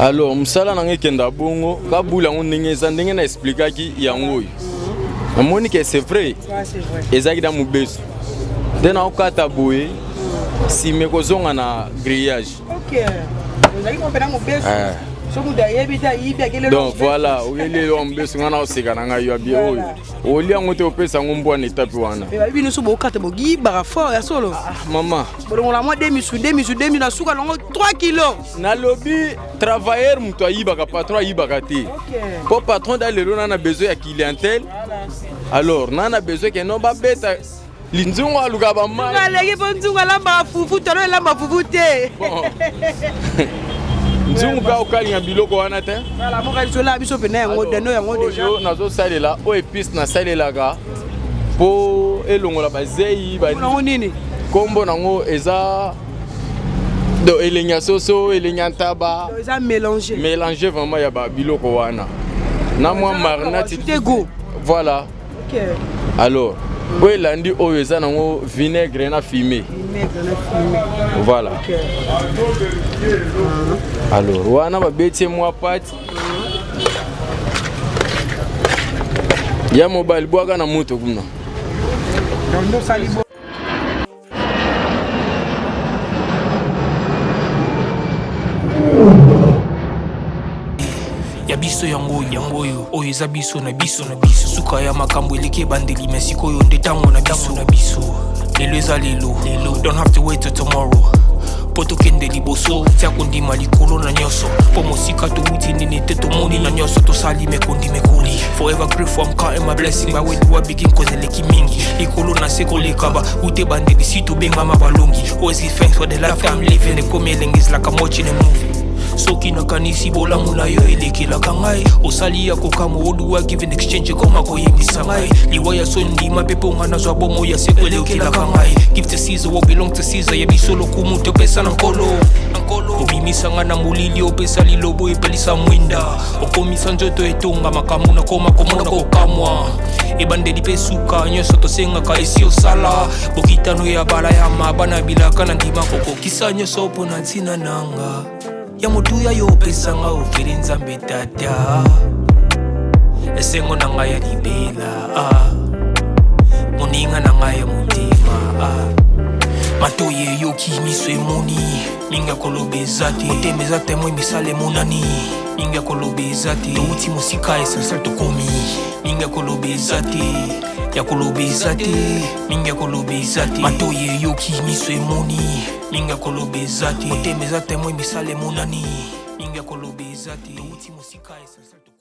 Alors mosala na ngai ekenda bongo kabula yango ndenge eza ndenge na explikaki yango oyo namoni ke c'est vrai ezalaki na mobesu nde naokata boye nsima ekozonga na grillage eh. Donc voilà, oyeli eloko mobesu ngai naoseka na ngai yo abie oyo olia yango te opesa yango mbwa na etape wana bayebi nyonso bokata bogibaka fort ya solo ah, mama bolongola mwa demisu demisu demi na suka longo 3 kilo nalobi travailleur moto ayibaka patron ayibaka te mpo patron da lelo na na besoin ya clientèle alors na na besoin ke no babeta linzungu aluka bamai aleki mpo nzungu alambaka fufu tolo elamba fufu te nzungu mpe akokalinga biloko wana te bisola biso mpena yango deno yango deja nazosalela oyo epice nasalelaka mpo elongola bazei yango nini nkombo nango eza donc elengi ya soso elengi ya ntaba eza mélange mélange vraiment ya biloko wana na mwa marinade voilà okay. Alors oyo elandi oyo eza nango vinaigre na fume voilà okay. Alors wana babeti ye mwa pate ya mobali bwaka na moto kuna. Ya biso yango yango oyo oyo eza biso na biso na biso suka ya makambo eleki ebandeli me sikoyo nde ntango na biso na biso lelo eza lelo lelo don't have to wait till tomorrow mpo tokende liboso tia kondima likolo na nyonso mpo mosika towuti nini te tomoni na nyonso tosali mekondi mekoli forever grateful I'm counting my blessing by where do I begin cause eleki mingi likolo na se koleka ba ute bandeli si tobengama balongi always give thanks for the life I'm living ekomi elengi is like I'm watching a movie soki nakanisi bolamu na yo elekelaka ngai osali ya kokamwa oduwa give in exchange ekoma koyebisa ngai liwa ya soni ndima mpe mpo ngai nazwa bomo ya seko elekelaka ngai give to Caesar what belong to Caesar ya biso lokumu topesa na nkolo obimisa ngai na molili opesa lilobo epelisa mwinda okomisa nzoto etonga makambo nakoma komona kokamwa ebandeli mpe suka nyonso tosengaka esi osala bokitano ya balayama bana bilaka na ndima kokokisa nyonso mpo na ntina nanga ya motuya yo opesanga ofeli nzambe tata esengo na ngai ya libela ah. moninga na ngai ya motema ah. matoyi eyoki miso emoni mingi ya koloba eza te motema eza temwe misala emonani mingi ya koloba eza te touti mosika essentiel tokomi mingi ya koloba eza te ya koloba eza te mingi ya koloba eza te matoyi eyoki miso emoni mingi ya koloba eza te motema eza temwe misala emonani mingi ya koloba eza te touti mosika essentiel tokomi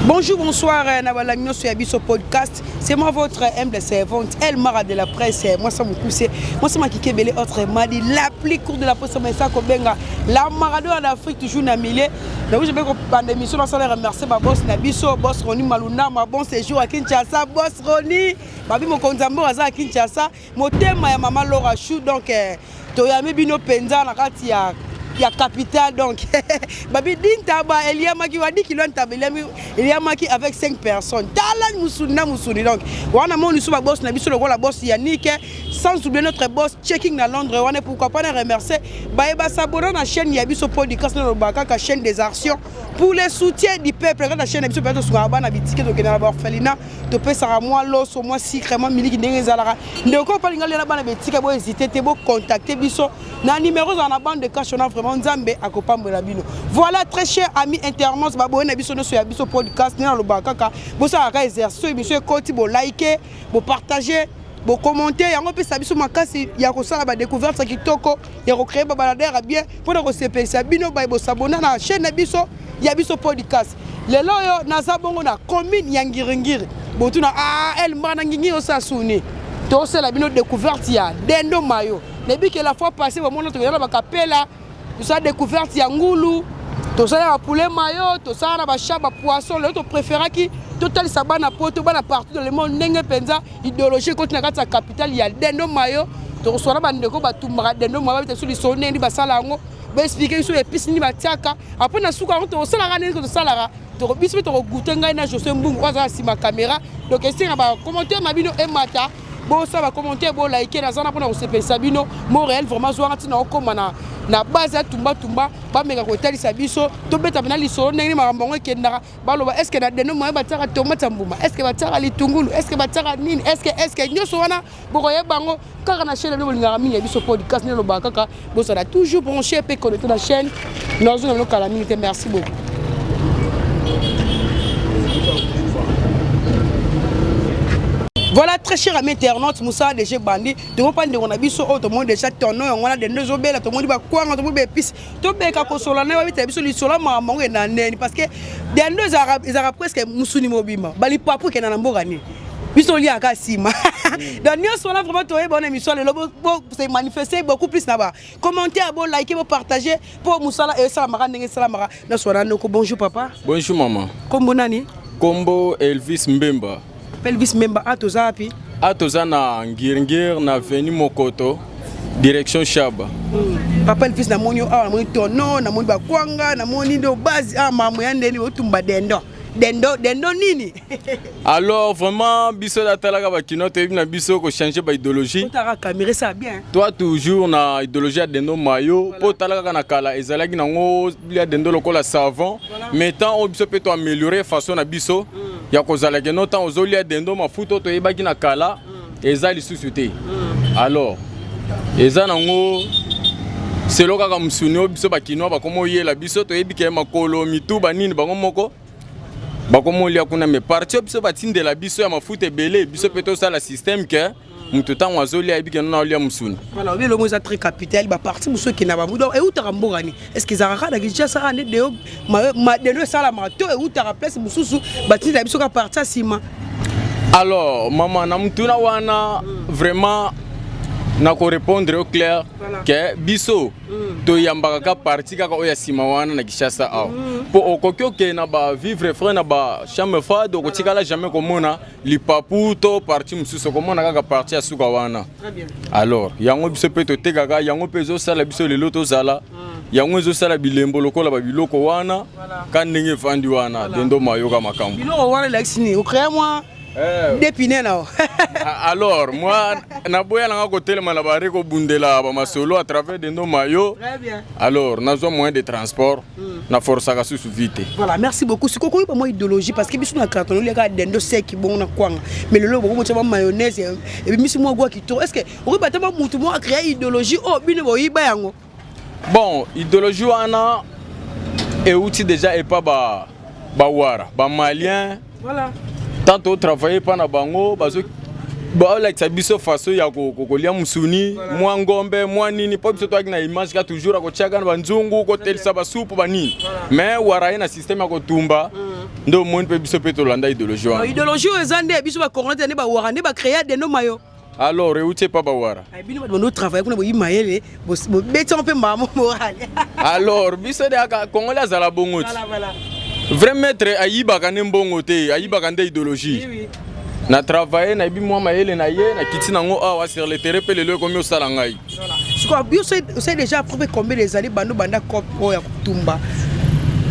Bonjour, bonsoir, euh, na balandi nyonso ya biso podcast. C'est moi votre humble servante, El Mara de la presse, euh, moi ça mokuse, moi ça makike belé autre madi, la plus courte de la presse mais ça kobenga, la Maradona d'Afrique toujours na milieu. Donc je vais kobanda émission na sala remercier ba boss na biso, boss Roni Maluna, ma bon séjour à Kinshasa, boss Roni, babi mokonzi ya mboka aza à Kinshasa, motema ya mama Laura Chou donc euh, toyambi bino mpenza na kati ya ya capital donc babi di ntaba eliamaki wa 10 kilo ntaba eliamaki avec 5 personnes tala musuni na musuni donc wana moni lisusu baboss na biso lokola boss yannick sans oublier notre boss checking na londres wana pourquoi pas na remercier baye basabona na chaîne ya biso podcast nalobaka kaka chaîne des actions pour le soutien du peuple kaka chaîne na biso mpenza tosungaka bana bitike tokenda na baorphelinat topesaka mwa loso mwa sucre mwa miliki ndenge ezalaka ndeko oyo alinga lela bana betika bo hésite te bo contacter biso na numéro ezala na bande de cash wana vraiment nzambe akopambola bino voilà très cher ami internaute baboye na biso nyonso ya biso podcast nde nalobaka kaka bosalaka exercice oyo biso ekoti bolike bopartage bokommente yango epesa biso makasi ya kosala badécouverte ya kitoko ya kocree babaladere ya bien mpo na kosepelisa bino baye bosabona na chaîne na biso ya biso podcast lelo oyo naza bongo na commune ya ngiringiri botuna ah, el mbana ngingiri osala suni tosala bino découverte ya dendo mayo nayebi ke la fois passé bomona tokenda na bakapela tosala découverte ya ngulu tosala ba poulet mayo tosala na bachat bapoisson lelo topréféraki totalisa bana poto bana partout dans le monde ndenge mpenza idéologie ekoti na kati ya capitale ya dendo mayo tokoswana bandeko batumbaka dendo mayo babeta biso lisolo ndenge nini basala yango baexplike biso episi nini batiaka apres na suka yango tokosalaka ndenge tosalaka biso mpe tokogoute ngai na josue mbungu oyo aza na nsima caméra donc esenga bacommentaire na bino emata. Bosala ba commentaire, bo liker, naza na mpona kosepelisa bino. Montréal vraiment zwanga ntina okóma na base ya tumba tumba, bameka kotalisa biso, tobeta mpena lisolo ndenge makambo yango ekendaka. Baloba est ce que na dendo moye batiaka tomate ya mbuma, est ce que batiaka litungulu, est ce que batiaka nini, est ce que nyonso wana bokoyeba yango kaka na chaîne bino bolingaka mingi ya biso podcast. Nde elobaka kaka bozala toujours branché mpe connecté na chaîne. Nazonga bino kala mingi te. Merci beaucoup. Voilà, très cher ami internaute, mosala déjà bandi. Tomopa ndeko na biso oyo, tomoni déjà tono yango wana, dendo ezobela, tomoni bakwanga, tomoni baépices. Tobeka kosola na ye, babetela biso lisolo makambo yango ena ndeni, parce que dendo ezalaka presque musuni mobima, balipapu ekenda na mboka nini, biso oliaka nsima. Donc nyonso wana vraiment toyeba wana émission lelo. Se manifester beaucoup plus na ba commentaire, bolike, bopartage, mpo mosala esalamaka ndenge esalamaka. Nyonso wana noko. Bonjour papa. Bonjour maman. Kombo nani? Kombo Elvis Mbemba. Elvis Mbemba, a toza wapi? A toza na Ngiri-Ngiri, na avenue Mokoto, direction Shaba. Papa Elvis, namoni yo awa, namoni tono, namoni bakwanga, namoni ndo base awa, makambo ya ndeni otumba dendo, dendo, dendo nini? Alors vraiment biso natalaka bakino, toyebi na biso kochange baidéologie. Otaka caméra, ça bien. Toi toujours na idéologie ya dendo mayo, mpo otala kaka na kala ezalaki nango lia dendo lokola savon, mais tant oyo biso mpe toaméliore façon na biso ya kozala keno ntango ozolia dendo, mafuta oyo toyebaki na kala eza lisusu te. Alors eza nango selo kaka mosuni oyo biso bakinois bakoma oyela biso, toyebi ke makolo, mitu, banini, bango moko bakoma olia kuna, mais partie oyo biso batindela biso ya mafuta ebele, biso mpe tosala système ke moto ntango azolia ayebi ke nona aolia mosuni. Voilà, obi elongo eza très capital. Baparti mosusu ekenda bango, donc eutaka mboka nini? Est ce que ezalaka kaka na Kinshasa kaka nde deo dendo esalamaka, to eutaka place mosusu, batindela biso ka parti ya nsima? Alors mama, na mutuna wana vraiment nakorépondre yo clair ke biso toyambaka ka parti kaka oyo ya nsima wana na Kinshasa awa, mpo okoki okende na bavivre frais, na bachambre froide, okotikala jamais komona lipapu to parti mosusu, okomona kaka parti ya suka wana. Alors yango biso mpe totekaka yango, mpe ezosala biso lelo tozala yango, ezosala bilembo lokola babiloko wana ka ndenge efandi wana, dendo mayoka makambo. Biloko wana elakisi nini? Ocréa mwa dépine na o. Alors moi naboya nanga kotelema na bare kobundela bamasolo à travers dendo mayo. Très bien. Alors nazwa moyen de transport, naforsaka susu vi te. Voilà, merci beaucoup. Sikoyo koyeba mwa idéologie, parce que biso na carton oliaka dendo seki bongo na kwanga, mais lelo bokomotia mwa mayonnaise, ebimisi mwa gwa kitoko. Est ce que okoyeba ata mwa mutu mwa acréa idéologie oyo bino boyiba yango? Bon, idéologie wana euti déjà epa ba bawara, bamalien. Tant totravaille mpa na bango, bazo baolakisa biso façon ya kolia musuni, mwa ngombe, mwa nini, mpo biso toyaki na image ka toujours akotiaka na banzungu, kotelisa basupu, banini, mais wara ye na système ya kotumba nde omoni mpe biso mpe tolanda idéologie wana. Idéologie oyo eza nde biso bacorona te, nde bawara nde bacréa dendo mayo? Alors euti epa bawara. Bino bato bando travaille kuna, boyi mayele, bobeti yango mpe mbamo morale. Alors biso de aka congolais azala bongo ti vrai maître ayibaka nde mbongo te, ayibaka nde idéologie. Na travaille, nayebi mwa mayele na ye, nakiti nango awa sur le terrain, mpe lelo ekomi osala ngai. Sikoyo bio osali déjà après combien des années bando banda cope oyo ya kotumba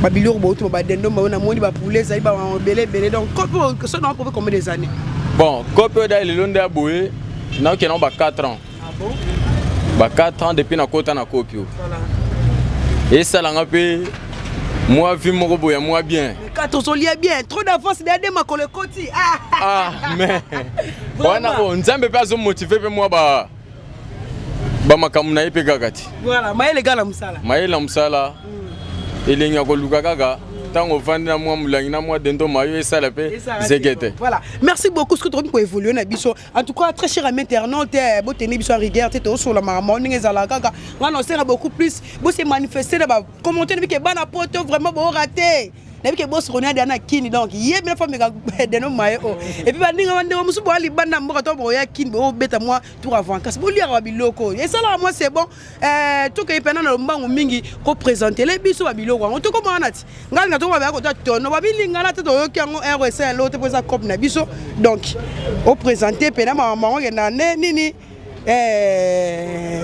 babiloko, botumba badendo mayo, namoni bapoulet ezali baebele ebele, donc cope oyo so na cope combien des années? Bon, cope oyo da lelo nde ya boye, naokende nango ba 4 ans. Ah bon? Ba 4 ans depuis nakota na kopi oyo. Esalanga mpe mwa vie moko boye ya mwa bien. Quand ozolia bien, trop d'avance deya de makolo ekoti. Ah, mais wana o Nzambe mpe azomotive mpe mwa ba bamakambo na ye mpe kaka ti. Voilà, mayele kaka na mosala. Mayele na mosala, elengi ya koluka kaka ntango ovandi na mwa molangi na mwa dendo mayo, esala mpe zeke te. Voilà, merci beaucoup. Soki tokomi koévolue na biso, en tout cas très cher ami internaute, boteni biso en rigueur te, tozosola makambo ndenge ezalaka kaka. Ngai na osenga beaucoup plus bose manifester na bacommentaire. Nayebi ke bana poto vraiment borater, nayebi ke bosroni ade ana kini, donc ye bino fo meka deno maye o. Et puis baninga, bandeko mosusu boya libanda mboka to boya kini, boobeta mwa tour avant kasi boliaka babiloko oyo esalaka mwa c'est bon. Tokei mpena na lombangu mingi koprésentele biso babiloko yango. Tokoma wana ti ngai linga tokoma baya kota tono babilingana te, toyoki yango ro esala eloko te mpo eza cope na biso. Donc oprésente mpena makambo yango okenda nde nini,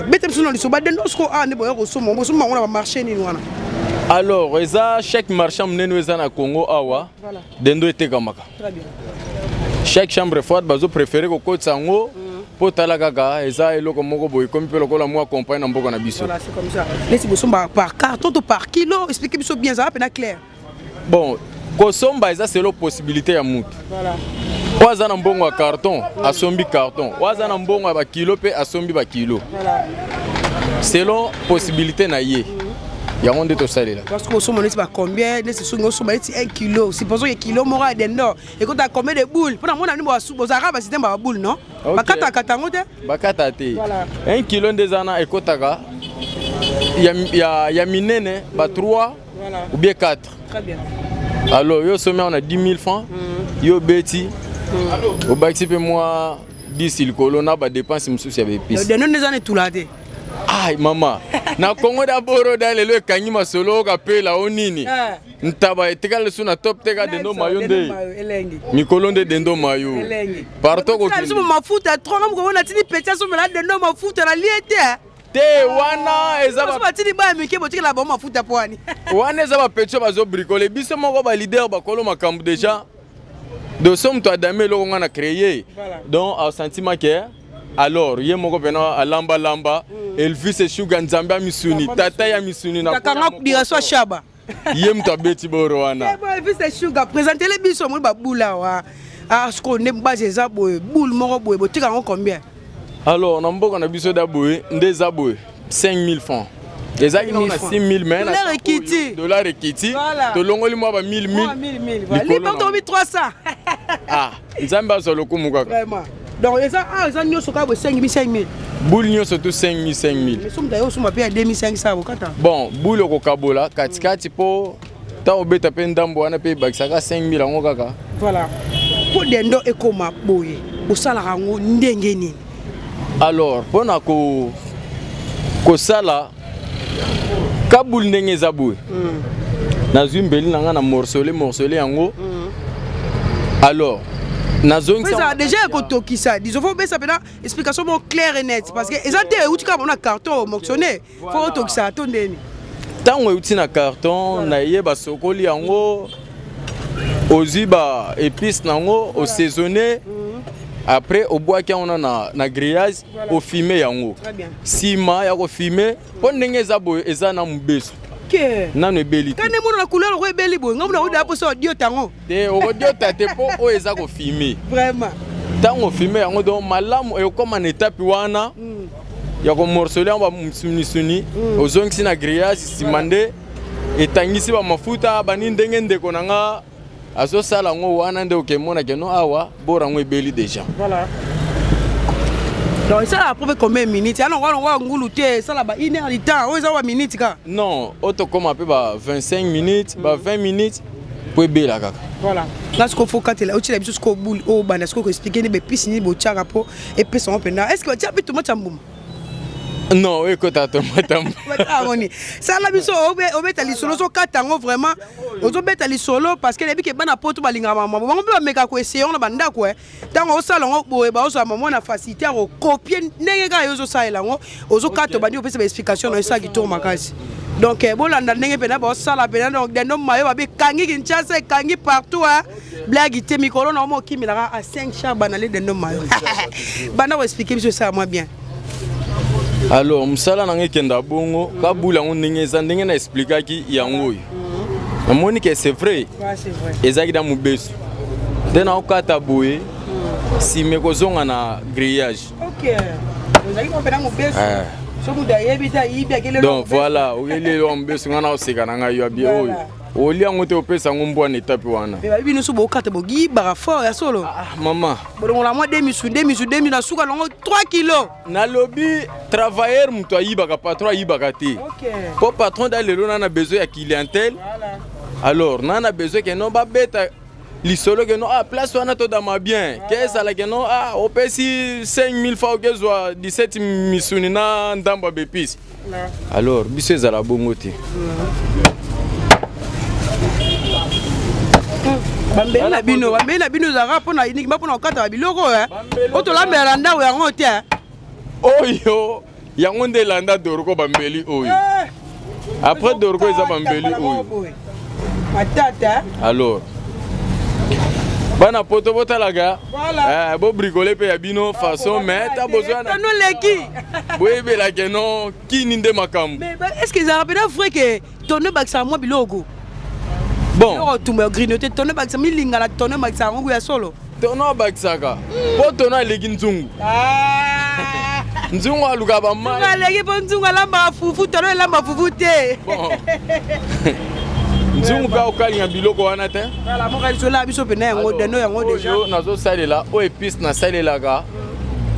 bete biso na liso badendo siko awa nde boya kosomba, bosomba yango na bamarché nini wana? Alors eza chaque marché monene oyo eza na Congo awa, dendo etekamaka. Très bien. Chaque chambre froide bazopréféré kokotisa yango. Mpo tala kaka, eza eloko moko boye ekomi mpe lokola mwa compagnie na mboka na biso. Voilà, c'est comme ça. Neti bosomba par carton to par kilo, explique biso bien, ezala mpena clair. Bon, kosomba eza selo possibilité ya mutu. Voilà. Oyo aza na mbongo ya carton asombi carton, oyo aza na mbongo ya bakilo mpe asombi bakilo. Voilà. Selon possibilité na ye, yango nde tosalela. Parce que osomba neti ba combien? Neti soki osomba neti 1 kilo, supposons que kilo moko ya dindon ekota combien de boule? Mpona mona nini, bozalaka basystème ba boule, non? Ok. Bakatakata yango te. Bakata te. Voilà. 1 kilo nde eza na ekotaka ya minene ba 3 Voilà. ou bien 4. Très bien. Alors yo osomi awa na 10 000 francs, yo obeti, obakisi mpe mwa 10 likolo na badepense mosusu ya baépices. Dindon nde eza na etula te. Ai mama, na Kongo d'abord da lelo ekangi masolo okapela o nini. Ntaba etikali lisusu na top te, ka dindon mayo nde. Elengi. Mikolo nde dindon mayo. Elengi. Partout. Tina biso Kokende mafuta trop, nga mokolo natindi petit asomela dindon mafuta na lie te. Te, wana eza biso batindi baya mike, botikela bango mafuta po wani. Wana eza bapetits oyo bazobricole. Biso moko baleader, bakolo makambo déjà donc so moto adame eloko nga na créé. Voilà. Donc asentiment ke alors ye moko mpena alambalamba Elvis Eshuga, nzambe ya misuni, tata ya misuni na Kakanga direction ya Shaba. Ye moto abeti boro wana. Elvis Eshuga, présentele biso moni babula wa. Ah, sikoyo nde base eza boye, boule moko boye botika yango combien? Alors na mboka na biso da boye nde eza boye 5000 francs, ezalaki nango na 6000, mais na Dollar ekiti. Dollar ekiti. Voilà. Tolongoli mwa ba 1000 1000 likolo lipa tokomi 300. Ah, nzambe azwa lokumu kaka. Vraiment, donc eza ah, eza nyonso kaka boye 5000 5000. Boule nyonso tu 5000 5000. Mais so moto aye osomba mpe ya 2500, bokata? Bon, boule okokabola katikati mpo ntango obeta mpe ndambo wana mpe ebakisaka 5000 yango kaka. Voilà, mpo dindon ekóma boye, osalaka yango ndenge nini? Alors mpona kosala kabule ndenge eza boye, nazwi mbeli na ngai na morcele morcele yango. Alors nazongisa. Ezala déjà ekotokisa, disons faut obesa mpena explication moko claire et nette, parce que eza te euti kaka bona carton morctionné, faut otokisa to ndeni? Ntango euti na carton, naye basokoli yango, ozwi ba épice nango, osaisonne, après obwaki yango na grillage, ofume yango. Très bien. Nsima ya kofume, mpo ndenge eza boye eza na mobesu. Ke Nano ebeli te. Kande mona na couleur loko ebeli boye, ngai mona oda mposa odiota yango. Te, okodiota te mpo oyo eza kofume. Vraiment. Ntango ofume yango donc malamu, ekokóma na etape wana ya komorceler yango bamisunisuni, ozongisi na grillage, nsima nde etangisi bamafuta bani ndenge ndeko na nga azosala yango wana, nde okemona keno awa bora yango ebeli déjà. Voilà, donc esalaka peu combien de minutes? Yana wana wa ngulu te, esala ba une heure du temps, oyo eza wa minute kaka? Non, oyo tokóma mpe ba 25 minutes, ba 20 minutes mpo ebela kaka. Voilà, nga sikoyo faut katela otiela biso sikoyo boule oyo, banda sikoyo koexpliquer nde baépices nini botiaka mpo epesa yango mpenza. Est ce que batia mpe tomate ya mbuma? Non, oyo ekotaka tomate? Batia sala biso obeta lisolo, ozokata yango vraiment, ozobeta lisolo, parce que nayebi ke bana poto balingaka mambo bango mpe bamekaka koessayer yango na bandako. Ntango osala yango boye, baozwa mama na facilité ya kocopier ndenge kaka yo ozosalela yango. Ozokata, obandi kopesa baexplication na esala kitoko makasi. Donc bolanda ndenge mpena baosala mpena. Donc dindon mayo babi ekangi Kinshasa, ekangi partout, blague te. Mikolo na omo okimelaka a 5 char banale dindon mayo. Banda koexpliquer biso, esala mwa bien. Alors mosala na ngai ekenda bongo, kabula yango ndenge eza, ndenge na expliquaki yango oyo, namoni ke c'est vrai ezalaki na mobesu nde naokata boye, nsima ekozonga na grillage. Eh. Donc voilà, oyeli eloko mobesu, ngai naoseka na ngai yo abi oyo olia yango te, opesa yango mbwa na etape wana. Me bayebi nyonso bokata, bogibaka fort ya solo. Ah, mama. Bolongola mwa demisu demisu demi, na suka longo 3 kilo. Nalobi travailleur moto ayibaka, patron ayibaka te, mpo patron da lelo na besoin ya clientèle. Alors na besoin ke no babeta lisolo ke no, ah, place wana todama bien, ke ezala ke no, ah, opesi 5000 fois, okezwa 17 misuni na ndambo ya baépices. Alors biso ezala bongo te. Bambeli na bino, bambeli na bino ezalaka mpona uniquement mpona kokata babiloko oyo oyo tolambela na ndako yango te? Oyo yango nde elanda dorko, bambeli oyo. Après dorko eza bambeli oyo. Matata. Alors Bana poto botalaka. Voilà. Eh, bo bricoler pe ya bino façon mais ta bozwa na Tono leki. boyebela ke non kini nde makambo. Mais bah, est-ce que ezalaka mpenza vrai ke tono ebakisaka mwa biloko? Bon, Biloko tumba ya grignoter tono ebakisa milinga na tono ebakisaka yango ya solo. Tono abakisaka mpo tono aleki nzungu. Nzungu aluka bamai. Aleki mpo nzungu alambaka fufu, tono elamba fufu te. Bon. Nzungu mpe akokalinga biloko wana te. Voilà, moko alisola biso mpena yango dendo yango déjà. Oyo nazosalela, oyo épice nasalelaka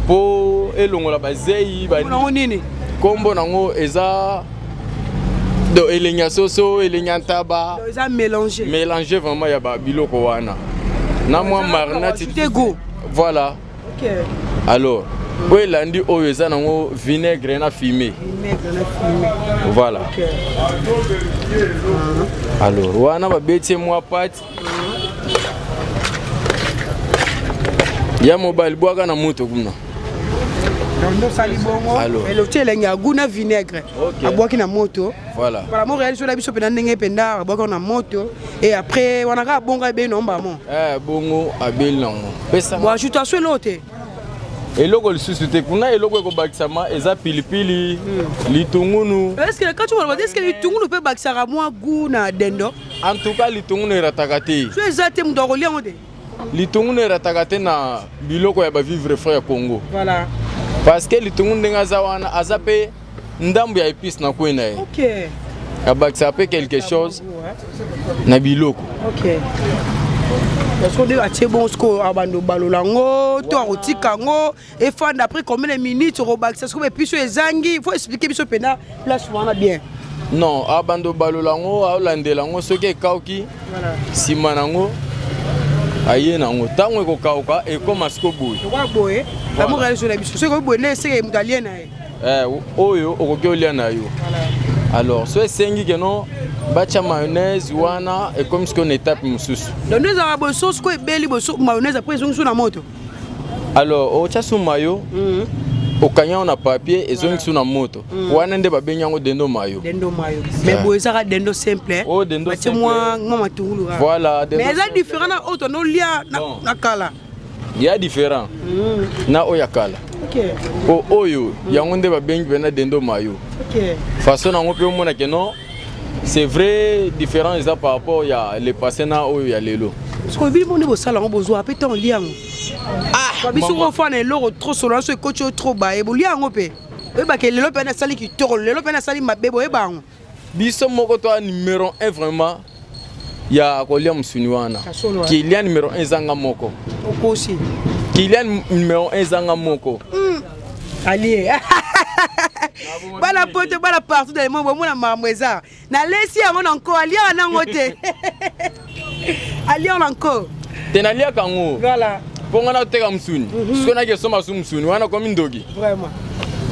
mpo elongola bazei. Yango nini? Nkombo nango eza do elengi ya soso, elengi ya ntaba. Eza mélange. Mélange vraiment ya babiloko wana na mwa marinade. Ajouter goût. Voilà. Alors oyo elandi, oyo eza nango vinaigre na fumé. Vinaigre na fumé. Voilà. Alors wana babeti ye mwa pâte ya mobali, bwaka na moto kuna. Donc osali bongo. Alors. Eloti elengi ya goût na vinaigre. Abwaki na moto. Voilà. Voilà, mo réalise la biso mpena ndenge mpenza abwaki na moto et après wana kaka bongo ebei na mbamo. Eh, bongo abeli nango pesa. Bon, ajoute aso eloko te. Eloko lisusu te kuna. Eloko ekobakisama eza pilipili, litungunu. Est ce que kati oloba, est ce que litungulu mpe bakisaka mwa goût na dendo? En tout cas litungunu erataka te. So eza te, moto akolia yango te. Litungunu erataka te na biloko ya bavivre frais ya Congo. Parce que litungunu ndenge aza wana, aza mpe ndambo ya épice na kwe na ye. Abakisaka mpe quelque chose na biloko. Ok, parce que nde atie bongo, sikoyo abando balola yango to akotika yango efanda après combien de minutes? Okobakisa sikoyo baépices oyo ezangi, faut expliquer biso mpena place wana bien. Non, abando balola yango, aolandela yango. Soki ekauki, nsima nango aye nango. Ntango ekokauka, ekóma siko boye. Lokola boye, bamoka biso na biso, soki oyi boye nde eseke moto alie na ye. Eh, oyo okoki olia na yo. Alors so esengi keno batya mayonnaise wana, ekomi sikoyo na étape mosusu. Donc nde ezalaka boye, so sikoyo ebeli boye, so mayonnaise, après ezongi so na moto. Alors otya su mayo, okangi yango na papier, ezongi su na moto. Wana nde babengi yango dendo mayo. Dendo mayo, mais boye ezaka dendo simple. Oh, dendo batie simple. mwa matungulu kaka. Voilà, dendo Mais eza simple. différent na oyo tonolia Bon. na kala. Ya différent na oyo ya kala. Po oyo yango nde babengi mpena dendo mayo. Façon nango mpe omona ke non, c'est vrai, différent eza par rapport ya le passé na oyo ya lelo. Sikoyo bino nde bosala yango, bozwa mpe ntango lia yango. Ba biso Mama. kofa na eloko trop solo, so ekoti oyo trop baye, bolia yango mpe oyebake lelo mpe nasali kitoko, lelo mpe nasali mabe, boyeba yango. Biso moko toa numéro 1 vraiment ya kolia mosuni wana. Ya solo, Kilia numéro 1 ezanga moko. Okosi. Kilia numéro 1 ezanga moko. Alie bana poto, bana partout dans le monde, bomona makambo eza. Nalesi yango na nko, aliaka nango te, aliaka na nko. Te, naliaka yango. Mpo nga nateka mosuni, soki naki esomba su mosuni wana, komi ndoki.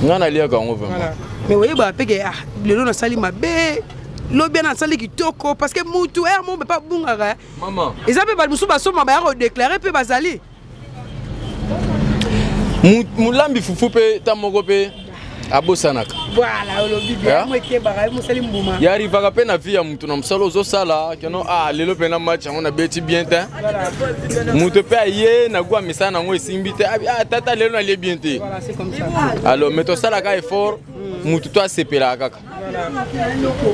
Nga naliaka yango vraiment. Voilà. Mais oyebaka mpe ke ah, lelo nasali mabe, lobi ana nasali kitoko, parce que mutu ere mo mpe abungaka. Mama. Eza mpe bato mosusu basomba, baya kodéclarer mpe bazali. Molambi fufu mpe ta moko mpe abosanaka. Voilà, olobi bien. Mo ekebaka ye mosali mbuma. Ya arrivaka mpe na vie ya mutu, na mosala ozosala keno ah, lelo mpe na match yango nabeti bien te, moto mpe aye na gwa misala nango esimbi te. Ah, tata, lelo nalie bien te. Voilà, c'est comme ça. Alors mais tosalaka effort, mutu to asepelaka kaka.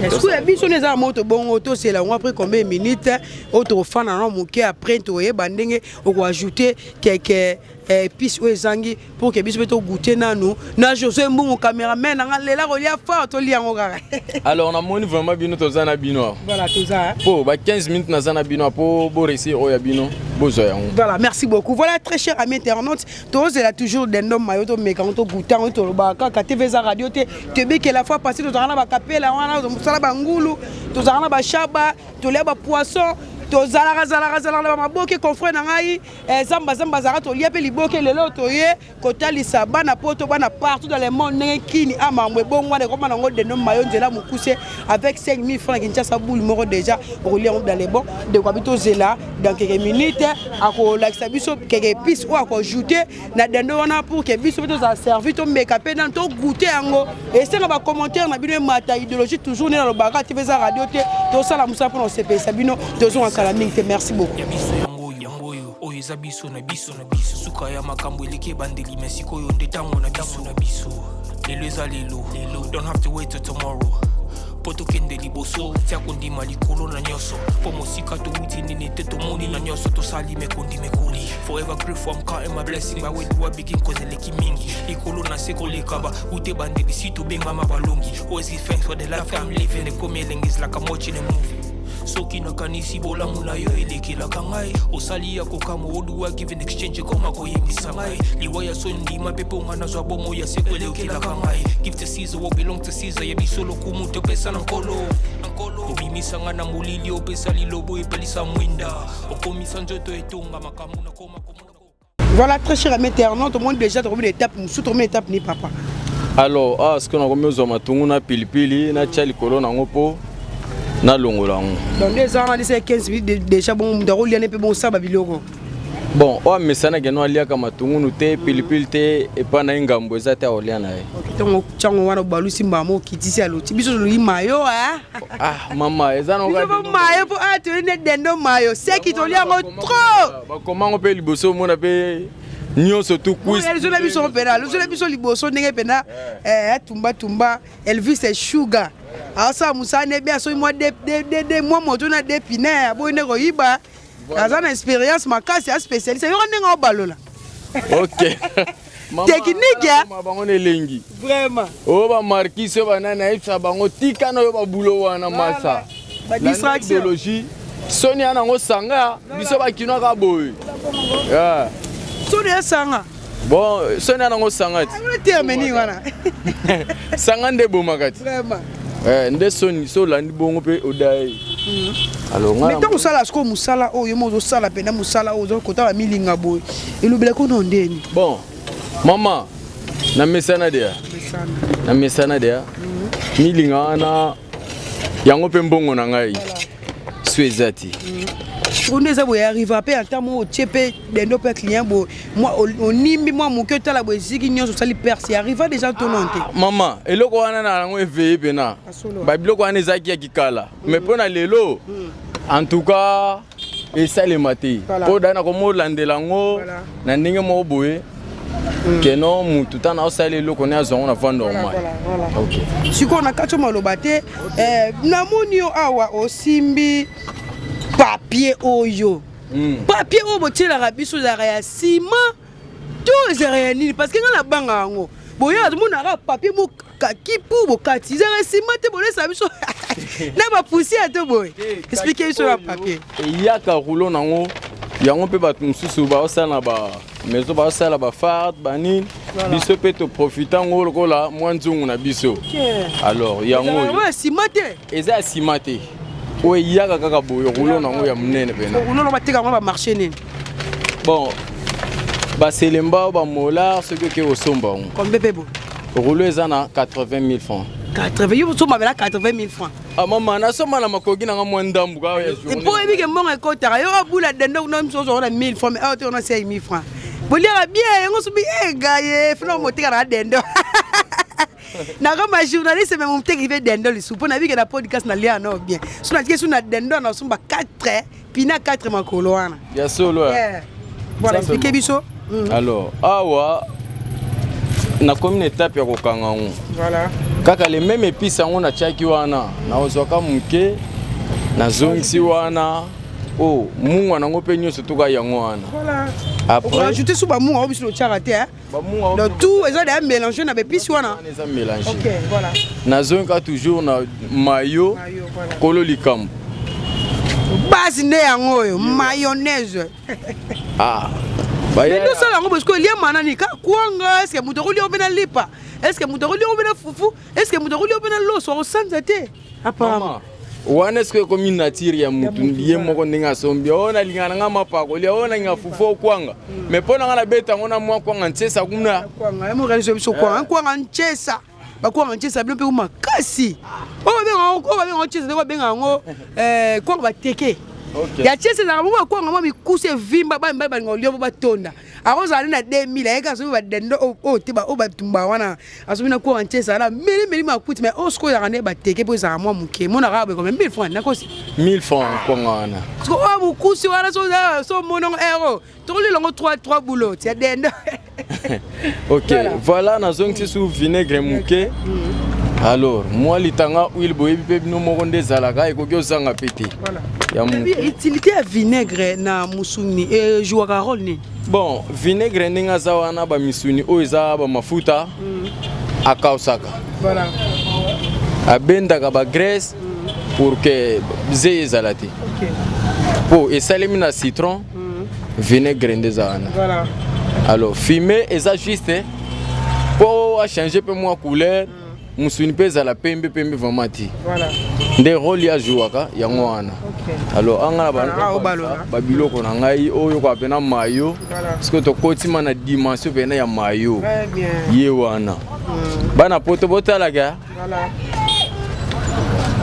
Est-ce ya biso nde eza na moto bongo, tosela yango après combien de minutes oyo tokofanda na moke, après toyeba ndenge okoajoute quelque épice oyo ezangi pour que biso mpe togoûte nanu na José Mbungu, cameraman nanga, lela kolia fort, tolia yango kaka. Alors namoni vraiment bino toza na bino awa. Voilà, toza. Mpo ba 15 minutes naza na bino mpo boréussir oyo ya bino, bozwa yango. Voilà, merci beaucoup. Voilà, très cher ami internaute, tozela toujours dendo mayo, tomeka yango, togoûte yango, tolobaka kaka. TV eza radio te. Toyebi la fois passée tozalaka na bakapela wana, tosala bangulu, tozalaka na bashaba, tolia bapoisson, tozalaka zalaka zalaka na bamaboke. Confrère na ngai, zamba zamba azalaka, tolia mpe liboke. Lelo toye kotalisa bana poto, bana partout dans le monde, ndenge kini amambo ebongo wana ekoma nango dendo mayo, nzela mokuse avec 5000 francs na Kinshasa, boule moko déjà okolia yango dans les bons. Ndeko abi tozela dans quelques minutes, akolakisa biso quelques épices oyo akoajoute na dendo wana pour que biso mpe tozala servi, tomeka mpe nanu, togoûte yango. Esenga bacommentaire na bino emata idéologie toujours. Nde nalobaka, te eza radio te, tosala mosala mpona kosepelisa bino. Tozonga kala mingi te. Merci beaucoup. Ya biso yango oyo, yango oyo. Oyo eza biso na biso na biso. Suka ya makambo eleki ebandeli, mais sikoyo nde ntango na biso na biso. Lelo eza lelo lelo, don't have to wait till tomorrow mpo tokende liboso. Tia kondima likolo na nyonso, mpo mosika towuti nini te, tomoni na nyonso tosali mekondi mekoli. Forever grateful, I'm counting my blessing. By where do I begin? 'Cause eleki mingi likolo na se koleka ba ute ebandeli, si tobengama balongi. Always give thanks for the life I'm living. Ekomi elengi, is like I'm watching a movie. Soki nakanisi bolamu na yo elekelaka ngai, osali ya kokamwa. What do I give in exchange? Ekoma koyebisa ngai liwa ya so ndima mpe mponga nazwa bomo ya seko elekelaka ngai. Give to Caesar what belong to Caesar. Ya biso lokumu topesa na Nkolo. Obimisa ngai na molili, opesa lilobo epelisa mwinda, okomisa nzoto etonga makambo nakoma komona. Voilà, très cher ami internaute, omoni déjà tokomi na étape mosusu. Tokomi na étape ni, papa? Alors awa sikoyo nakomi ozwa matungu na pilipili, natia likolo nango mpo nalongola yango. Donc nde eza wana desa 15 minutes déjà. Bongo moto akolia ne mpe bongo osala babiloko? Bon, oyo amesanaki no aliaka matungunu te, pilipili te, epai na ye ngambo eza te, akolia na ye. Ntango ntango wana obalusi mbamo, okitisi, aloti biso toloyi mayo. Ah mama, eza biso mayo mpo a toyeli nde dendo mayo seki, tolia yango trop. Bakomango mpe liboso, omona mpe nyonso tu. Cuisse biso mpena lozela biso liboso ndenge mpena atumbatumba. Elvis Sugar asala mosala nde be asoki mwa de mwa moto na de pine, aboyi nde koyiba. Aza na expérience makasi ya spécialiste, yoka ndenge obalola. Ok. Technique ya bango na elengi. Vraiment. Oyo bamarkisi, oyo banani, ayebisa bango tika na oyo babulo wana masa. Badistraction. Idéologie soni ya nango sanga biso bakinwaka boye. Soni esanga. Bon, soni ya nango sanga ti. Terme nini wana? Sanga nde ebomaka ti. Vraiment. Nde soni so olandi bongo mpe odaye. Alors mais ntango osala sikoyo mosala oyo mo ozosala mpenza, mosala oyo ozokota bamilinga boye, elobelaki ono ndeni? Bon mama, na mesana deya, na mesana deya milinga wana yango mpe mbongo na ngai so eza te. Sikoyo nde eza boye, arrive mpe ata mo otie mpe dendo mpe client boye, mwa onimbi mwa moke, otala boye eziki nyonso, osali perse, arriva déjà tono te? Mama, eloko wana na yango eveye mpena. Babiloko wana ezalaki ya kikala, mais mpo na lelo, en tout cas esalema te, mpo dai nakomolandela yango na ndenge moko boye keno mutu ntango aosala eloko ne azwa yango na voie normale. Ok. Sikoyo na kati oyo maloba te, namoni yo awa osimbi papier oyo. Papier oyo botielaka biso ezalaka ya nsima to ezalaka ya nini? Parce que ngai nabanga yango boyaka, tomonaka papier mokaki pu bokati, ezalaka nsima te, bolesa biso na bapoussière to boye. Explique biso na papier. Eyaka rouleau nango yango mpe bato mosusu baosala na ba maison, baosala bafarde banini. Biso mpe toprofite yango lokola mwa nzungu na biso. Alors yango oyo ya nsima te? Eza ya nsima te, oyo eyaka kaka boye, rouleau nango ya monene mpena. Rouleau bateka yango na bamarché nini? Bon, baselemba, bamolar, soki oke kosomba yango. Combien mpe boye? Rouleau eza na 80 000 francs. 80, yo osomba bela 80 000 francs? Ah mama, nasomba na makoki nanga mwa ndambu kaka ya journée. Mpo oyebi ke mbongo ekotaka yo abula dendo kuna, miso ozwa na 1000 francs, mais awa te ona 5 000 francs. Boliaka bien yango sobi egaye fina moteka na dendo nakoma journaliste, mais moteki mpe dendo lisusu mpo nabike na podcast nalia no bien. So natiki su na dendo, nasomba 4 pina 4 makolo wana. Ya solo? Voilà, explique biso. Alors awa nakomi na étape ya kokanga yango. Kaka le même épice yango natiaki wana, nazwaka moke, nazongisi wana o mungwa nango mpe nyonso tuka yango wana. Après ajoute su bamunga oyo biso totiaka te. Donc tout eza deya mélange na baépice wana. Eza mélange. Ok, voilà. Nazongi toujours na mayo. Kolo likambo. Base nde yango oyo, mayonnaise. Ah. Mais tosala yango parce que eliama nani ka kwanga. Est-ce moto akolia mpe na lipa? Est-ce moto akolia mpe na fufu? Est-ce moto akolia mpe na loso? Akosanza te apparemment. Wana eske ekomi nature ya mutu ye moko ndenge asombi oyo. Nalingaka na nga mapa kolia oyo, nalinga fufu okwanga, mais mpo na nga nabeta yango na mwa kwanga ntiesa kuna. Kwanga yamokanisa biso kwanga, kwanga ntiesa, bakwanga ntiesa bino mpe makasi oyo babenga, oyo babenga ntiesa nde babenga yango kwanga bateke. Ya tiese ezalaka bongo, bakwanga mwa mikusi evimba, bana mibali balinga kolia mpo batonda. Akozala nde na 2000, ayeki asomi badendo oyo te, oyo batumba wana, asomi na kwanga ntiese ala melimeli makuti. Mais oyo sikoyo ezalaka nde bateke mpo ezalaka mwa moke, monaka boye comme 1000 francs, nakosi? 1000 francs kwanga wana. Siko oyo mokusi wana, so omonongo ero tokolelongo 3 3 boulot ya dendo. Ok, voilà, nazongisi su vinaigre moke. Alors mwa litanga huile, boyebi mpe bino moko nde ezalaka, ekoki ozanga mpe te ya moke. Utilité ya vinaigre na musuni ejouaka rôle nini? Bon, vinaigre ndenge aza wana, bamisuni oyo eza bamafuta, akausaka, abendaka bagraisse pour que zei ezala te, mpo esalemi na citron. Vinaigre nde eza wana. Alors fumet eza juste mpo achange mpe mwa couleur, mosuni mpe ezala pembe pembe vraiment te. Nde rôle ye ajouaka yango wana. Alors anga na babiloko na ngai oyo kwa pena mayo, parce que tokotima na dimension pena ya mayo ye wana. Bana poto botalaka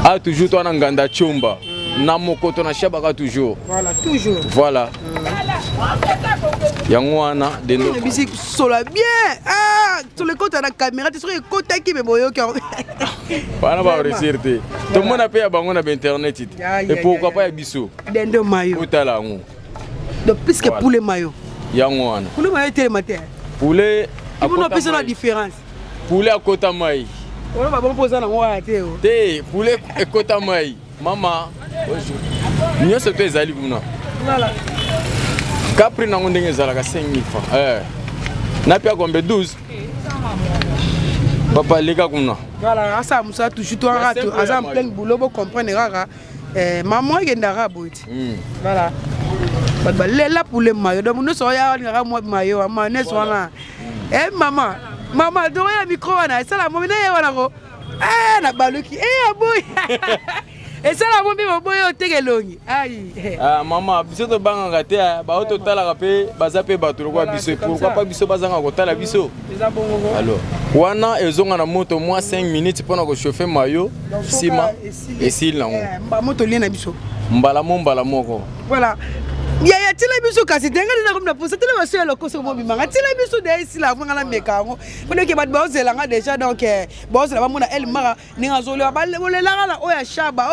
a toujours to na nganda chomba na mokoto na shabaka toujours. Voilà, toujours. Voilà, yango wana. Bisi sola bien. Ah, solo ekota na caméra te, soki ekotaki me boyoki. Wana baréussir te, tomona mpe ya bango na bainternet te, et pourquoi pas ya biso? Dendo mayo. Otala yango. Donc plus que poulet mayo. Yango wana. Poulet mayo etelema te. Poulet. Ibona opesa na différence. Poulet akota mai. Wana babon mpo oza nango wana te o. Te, poulet ekota mai, mama nyonso to ezali kuna. Ka prix nango ndenge ezalaka 5000 francs na pia kombe 12. Papa, leka kuna. Voilà, asala mosala toujours to kaka, aza en plein boulot, bocomprendre kaka. Mama ekendaka boye ti. Voilà, bato balela poulet mayo, donc nyonso oya alingaka mwa mayo, mayonnaise wana. Mama, mama, tokoya micro wana esala momi na ye wana ko na baluki aboyi esala mo mpe boboyi oteka elongi ai. Ah, mama, biso tobangaka te. Bao totalaka mpe baza mpe bato lokola biso, pourquoi pas biso bazanga kotala biso? Alors wana ezonga na moto mwa 5 minutes mpona kochauffe mayo, nsima esili nango. Moto lie na biso. Mbala mo mbala moko. Voilà, yaya, tila biso kasi te, ngai nakomi na posa tila baso ya lokoso mobimanga, tila biso de esila nga na meka yango mpo bato baozelanga déjà. Donc baozela bamona El Mara ndenge azolia. Bolelaka na oyo ya shaba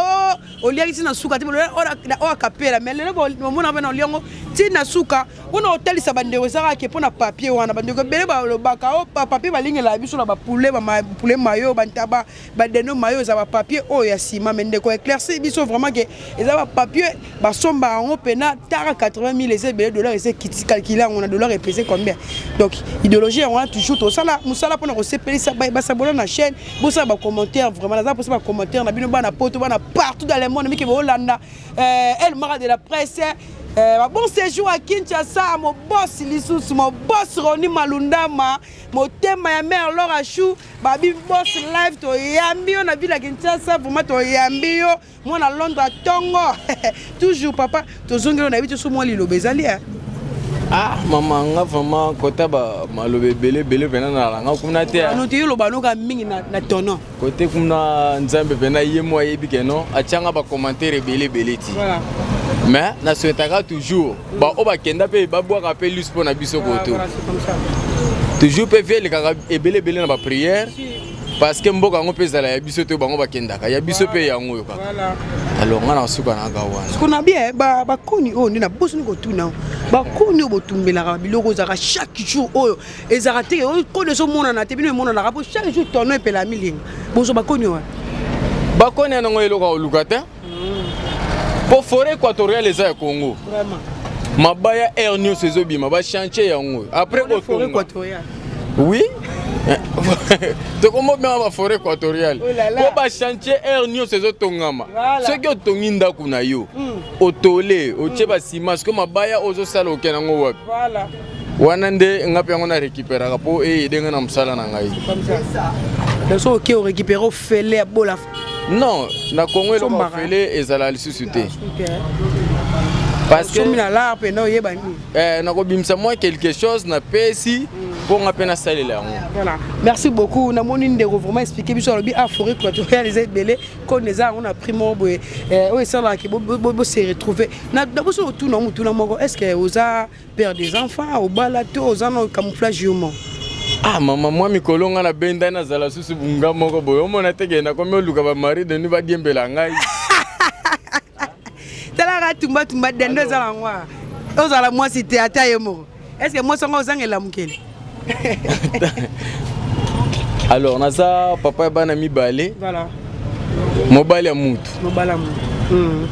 o oliaki ntina suka te, oyo akapela, mais lelo bomona mpe na oliango ntina suka mpona kotalisa bandeko. Ezalaka ke mpona papier wana, bandeko ebele balobaka o papier balingelaka biso na bapoulet, bapoulet mayo, bantaba, badendo mayo, eza bapapier oyo ya nsima. Mais ndeko éclairci biso vraiment ke eza bapapier basombaka yango mpena tara 80 000, eza ebele. Dollar eza ekiti, calcule yango na dollar epese combien? Donc idéologie yango wana. Toujours tosala mosala mpona kosepelisa. Basabona na chaîne, bosala bacommentaire, vraiment naza mposa bacommentaire na bino, bana poto, bana partout dans le monde mike boolanda El Mara de la Presse. Bon séjour à Kinshasa, mon boss lisusu, mon boss Roni Malundama, motema ya mère Laura Chou, babi boss live, toyambi yo na ville ya Kinshasa, vraiment toyambi yo, mwana Londres tongo. Toujours papa, tozongeli yo na yebi te so mwa liloba ezali. Ah mama, nga vraiment kota ba maloba ebele ebele mpena nalanga kuna te. Ano te, yoloba noka mingi na tono. Kote kuna Nzambe mpena ye mo ayebi ke non, atianga bacommentaire ebele ebele ti. Mais nasouhaitaka toujours baoyo bakenda mpe babwaka mpe lus mpo na biso koto toujours mpe vie elekaka ebele ebele na baprière, parce que mboka yango mpe ezala ya biso te, bango bakendaka ya biso mpe yango oyo kaka. Alors nga na suka naka wana. Siko bien, bakoni oyo nde nabosani kotuna, bakoni oyo botumbelaka biloko ezalaka chaque jour, oyo ezalaka te koni ezomonana te, bino emonanaka mpo chaque jour tono epela milinga, bozwa bakoni oyo? Bakoni yango eloko ya koluka te, mpo forêt équatoriale eza ya Congo, mabaya aire nyonso ezobima, bachantier yango après kotonga. Oui, tokomobima baforêt équatoriale mpo bachantier aire nyonso ezotongama. Soki otongi ndako na yo, otole, otie basima, sikoyo mabaya ozosala okende yango wapi? Wana nde nga mpe yango na récupéraka mpo eyede nga na mosala na ngai. So oke orécupéré ofele ya bola? Non, na Congo eloko ofele ezala lisusu te. Parce que na l'art mpenza oyeba nini. Nakobimisa mwa quelque chose napesi. Mpo nga mpe nasalela yango. Voilà, merci beaucoup. Namoni ndeko vraiment expliquer biso, alobi a forêt équatoriale eza ebele, kone eza yango na prix moko boye oyo esalaka bose retrouver. Na boso otuna motuna moko: est ce que oza père des enfants, obala to oza na camouflage yo moko? Ah mama, mwa mikolo nga nabenda, nazala susu bunga moko boye, omona teke nakomi oluka bamari de nuit badiembela ngai. Talaka, tumbatumba dendo eza nango, ozala mwasi te, ata ye moko. Est ce que mwasi yango ozangela mokili? Alors, naza papa ya bana mibale. Mobali ya mutu. Mobali ya mutu.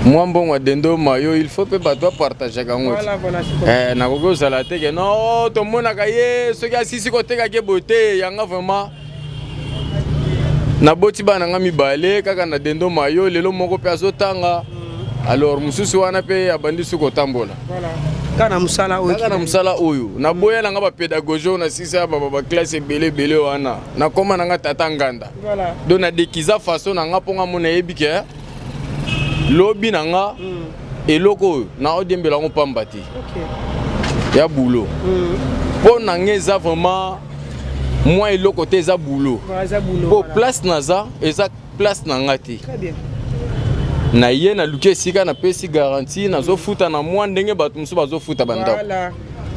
Mwa mbongo ya dendo mayo, il faut mpe bato bapartageaka yango. Ti nakoki kozala te ke no tomonaka ye soki asisi kotekaki boye te. Yanga vraiment, naboti bana nga mibale kaka na dendo mayo. Lelo moko mpe azotanga, alors mosusu wana mpe abandi su kotambola. Kaka na mosala oyo. Kaka na mosala oyo. Naboya nanga bapédagogie oyo nasisa ya baclasse ebele ebele wana. Nakóma nanga tata nganda, donc nadekiza façon na nga mpo nga mona yebi ke lobi na nga eloko oyo naodiembela yango pamba te ya boulot. Mpo na nga eza vraiment mwa eloko te, eza boulot. Mpo place naza eza place na nga te. Na ye naluki esika napesi garantie, nazofuta na mwa ndenge bato mosusu bazofuta bandako.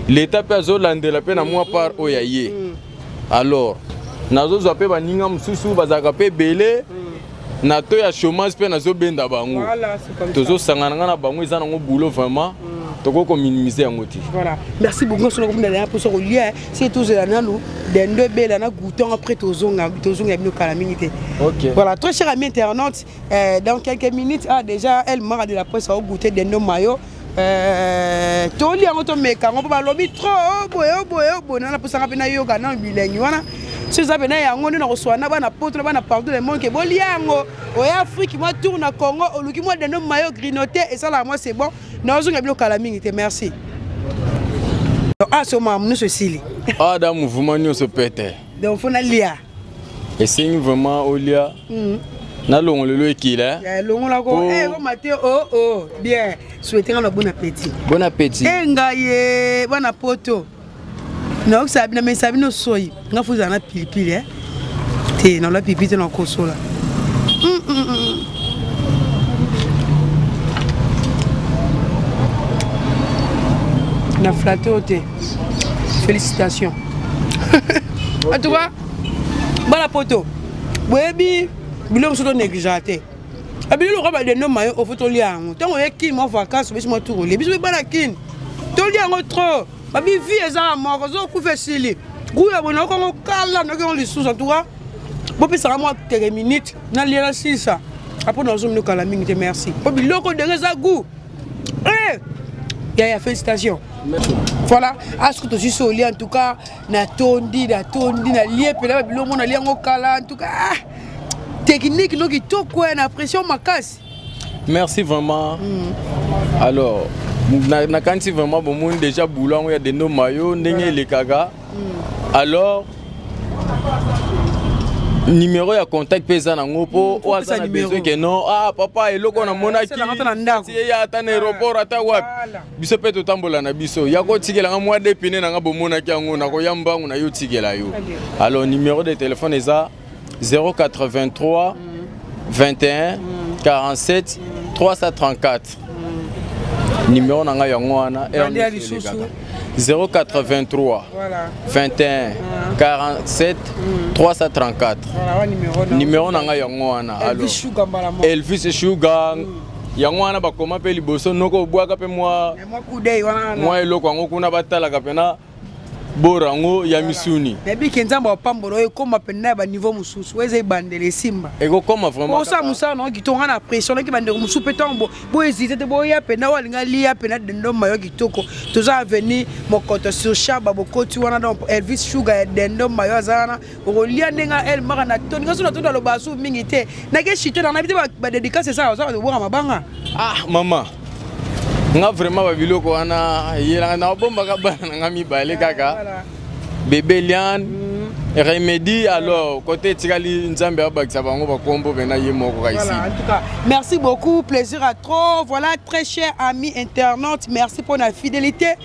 Leta mpe azolandela mpe na mwa part oyo ya ye. Alors nazozwa mpe baninga mosusu bazalaka mpe ebele na to ya chômage, mpe nazobenda bango, tozosangana nga na bango. Eza nango boulot vraiment, tokoki kominimiser yango te. Voilà, merci beaucoup. Nyonso nakomina na mposa kolia si tozela nanu dendo ebela na goûton, après tozonga, tozonga bino kala mingi te. Voilà, très cher ami internaute, dans quelques minutes, ah déjà El Mara de la presse agoûter dendo mayo. Tolia yango, tomeka yango, mpo balobi trop oboye oboye oboye. Nana mposanga mpe nayoka nano bilengi wana. So eza pena yango nde nakoswana na bana poto, na bana partout le monde ke bolia yango. Oya Afrique, mwa tour na Congo, oluki mwa dendo mayo grignote, esalaka mwa c'est bon. Nazonga bino kala mingi te. Merci. Ah, so makambo nyonso esili. Ah, da mouvement nyonso pete. Donc faut nalia. Esengi vraiment olia. Nalongo lelo ekila. Longolako koma te. O oh, bien, souhaite nga na bon appétit. Bon appétit. E ngai ye bana poto naokisala bino, mesa bino soyi nga fo ezala na pilipili te, nalola pilipili te, nakosola. Na flatte oyo te. Félicitations en tout cas. Bana poto, boyebi biloko mosusu tonégligeaka te. Abili lokola badendo mayo ofo tolia yango ntango oye Kini mwa vacance, obesi mwa tour, olie. Biso mpe bana Kini tolia yango trop. Babi vie ezaka moko, ozokufa esili kuya boye. Nayoki yango kala, nayoki yango lisusu. En tout cas bopesaka mwa quelques minutes, nalia, nasisa, apo nazomino kala mingi te. Merci po biloko ndenge eza goût. Yaya, félicitation. Voilà, asoki tozwi so olia. En tout cas natondi, natondi, nalie mpena babiloko mo nalia yango kala. En tout cas, ah, technique no kitoko na pression makasi. Merci vraiment. Alors nakanisi vraiment bomoni déjà boulot yango ya dendo mayo ndenge elekaka. Alors numéro ya contact mpe eza nango, mpo oyo aza na besoin ke non, ah papa, eloko namonaki ya ata na aéroport, ata wapi, biso mpe totambola na biso ya kotikelanga mwa depine nanga, bomonaki yango, nakoya mbangu na yo tikela yo. Alors numéro de téléphone eza 083 21 47 334. Numéro na ngai yango wana, 083 21 47 334, numéro na ngai yango wana. Alors Elvis Sugar yango wana, bakoma mpe liboso noko obwaka mpe mwa eloko yango kuna, batalaka mpena bora yango ya misuni. Nayebiki Nzambe apambola oyo ekóma mpena ya baniveau mosusu. Oyo eza ebandela, esimba. Ekokóma vraiment. Osala mosala nango kitoko. Nga na pression naki bandeko mosusu mpe ntango bohésite te, boya mpena oyo alinga lia mpena dendo mayo kitoko. Toza avenue Mokoto sur Shaba, bokoti wana. Donc Elvis Sugar ya dendo mayo aza wana, okolia ndenge El Mara na toni. Nga so na toni, aloba su mingi te, nake chite na nayebi te. Badédicace esala oza kobwaka mabanga. Ah mama, nga vraiment babiloko wana yelanga, nabombaka bana na nga mibale kaka, bébé Liane, Remedi. Alors côté etikali, Nzambe abakisa bango bakombo mpena ye moko kaisi. Voilà, en tout cas, merci beaucoup, plaisir à trop. Voilà, très cher ami internaute, merci pour la fidélité.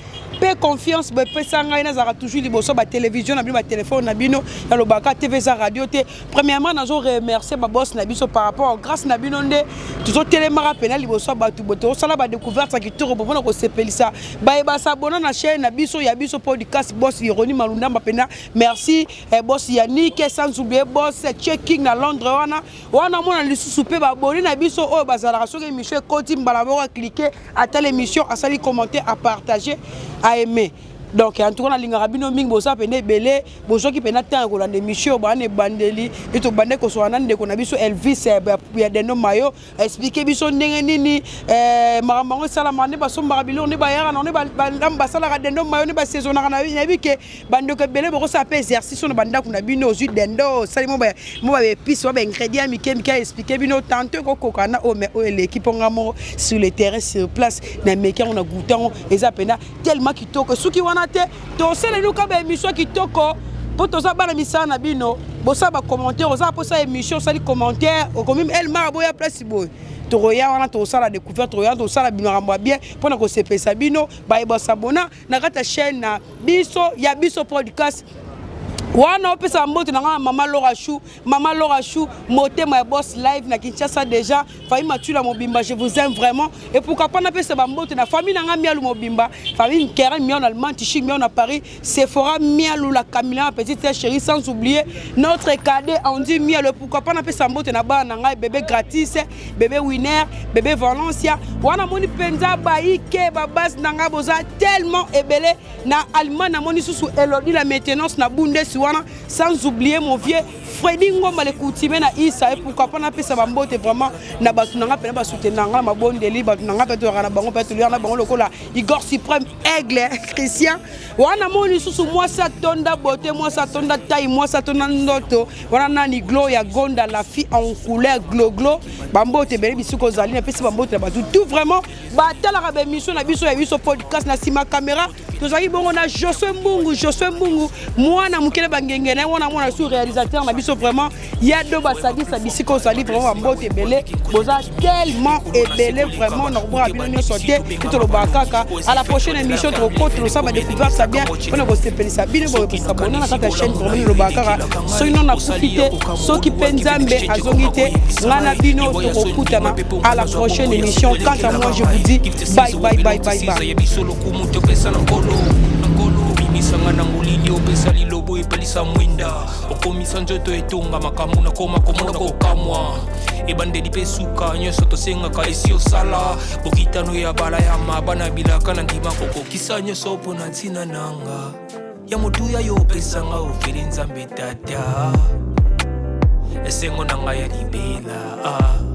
Mpe confiance bopesa ngai, nazalaka toujours liboso batelevizio na bino, batelefone na bino. Nalobaka TV eza radio te. Premièrement, nazo remercier baboss na biso par rapport grâce na bino nde tozotelemaka mpena liboso ya bato bo tozosala badécouverte ya kitoko mpona kosepelisa bayeba s'abonner na chaîne na biso ya biso podcast. Boss Ironi Malundamba mpena merci, boss Yannick, sans oublier boss Checking na Londres. Wana wana mona lisusu mpe baboni na biso oyo bazalaka, soki émission ekoti, mbala moko acliquer, atala émission, asali commentaire, apartager, aime. Donc en tout cas, nalingaka bino mingi. Boza pene ebele, bozwaki mpena temps ya kolanda émission. Bana ebandeli e tobande kosola na ndeko na biso Elvis ya Dendo Mayo, expliquer biso ndenge nini makambo yango esalamaka, nde basombaka biloko, nde bayaka na nde basalaka dendo mayo, nde basaisonnaka. Nayebi ke bandeko ebele bokosala mpe exercice na bandako na bino. Ozwi dendo, osali mo baépice, mo baingrédient mike mike, aexpliquer bino tantôt ekokoka na oyo. Mais oyo eleki mpo nga moko sur le terrain, sur place, na meki yango, na goûter yango, eza mpena tellement kitoko. Soki wana te, tosaleli ka baémission kitoko mpo toza bana misala na bino. Bosala bacommentaire, ozala mposa émission, osali commentaire, okomi Elmar boya place boye, tokoya wana, tokosala découverte, tokoya, tosala makambo ya bien mpona kosepelisa bino. Bayeba s'abonner na kati ya chaîne na biso ya biso podcast. Wana opesa mbote na nga na mama Laura Chou, mama Laura Chou, motema ya boss live na Kinshasa déjà. Famille Matula mobimba, je vous aime vraiment. Et pourquoi pas napesa bambote na famille na nga Mialu mobimba, famille Nkeren Mialu na Allemagne, Tichik Mialu na Paris, Sephora Mialu, la Camilla, ma petite sœur chérie, sans oublier notre cadet Andy Mialu. Pourquoi pas napesa mbote na bana na ngai, bébé Gratis, bébé Winner, bébé Valencia. Wana moni mpenza bayike babase na ngai, boza tellement ebele na Allemagne. Namoni susu Elodi la maintenance na Bundesi wana, sans oublier mon vieux Fredi Ngomba le coutumier na Isa. Et pourquoi pas napesa bambote vraiment na bato na nga mpena basoutenir nga na mabondeli, bato na nga mpe toyaka na bango mpe toliaka na bango lokola Igor Suprême Aigle Christian. Wana moni lisusu mwasi atonda beauté, mwasi atonda taille, mwasi atonda ndoto wana nani? Gloria Gonda, la fille en couleur gloglo. Bambote ebele bisika ozali. Napesi bambote na bato tout vraiment batalaka baémission na biso ya biso podcast. Na nsima caméra tozalaki bongo na Josue Mbungu, Josue Mbungu mwana mokele bangenge na ye wana, mwana su réalisateur na biso vraiment ya do basalisa bisika ozali. Vraiment bambote ebele, boza tellement ebele vraiment, na kobwaka bino nyonso te. Ti tolobaka kaka à la prochaine émission, tokokota tosala badécouverte ya bien mpona kosepelisa bino. Boyekosabona na kati ya chaîne. Vraiment nalobaka kaka, soki no nakufi te, soki mpe Nzambe azongi te, ngai na bino tokokutana à la prochaine émission. Quant à moi, je vous dis bye bye bye bye bye. Biso lokumu topesa na Nkolo, na Nkolo. Obimisanga na molili, opesa lilobo, epelisa mwinda, okomisa nzoto etonga makambo nakoma komona kokamwa. Ebandeli mpe suka, nyonso tosengaka esi osala. Bokitano ya bala ya maba na bilaka na ndima kokokisa nyonso mpo na ntina nanga ya motuya. Yo opesanga ofeli, Nzambe Tata, esengo na ngai ya libela, ah.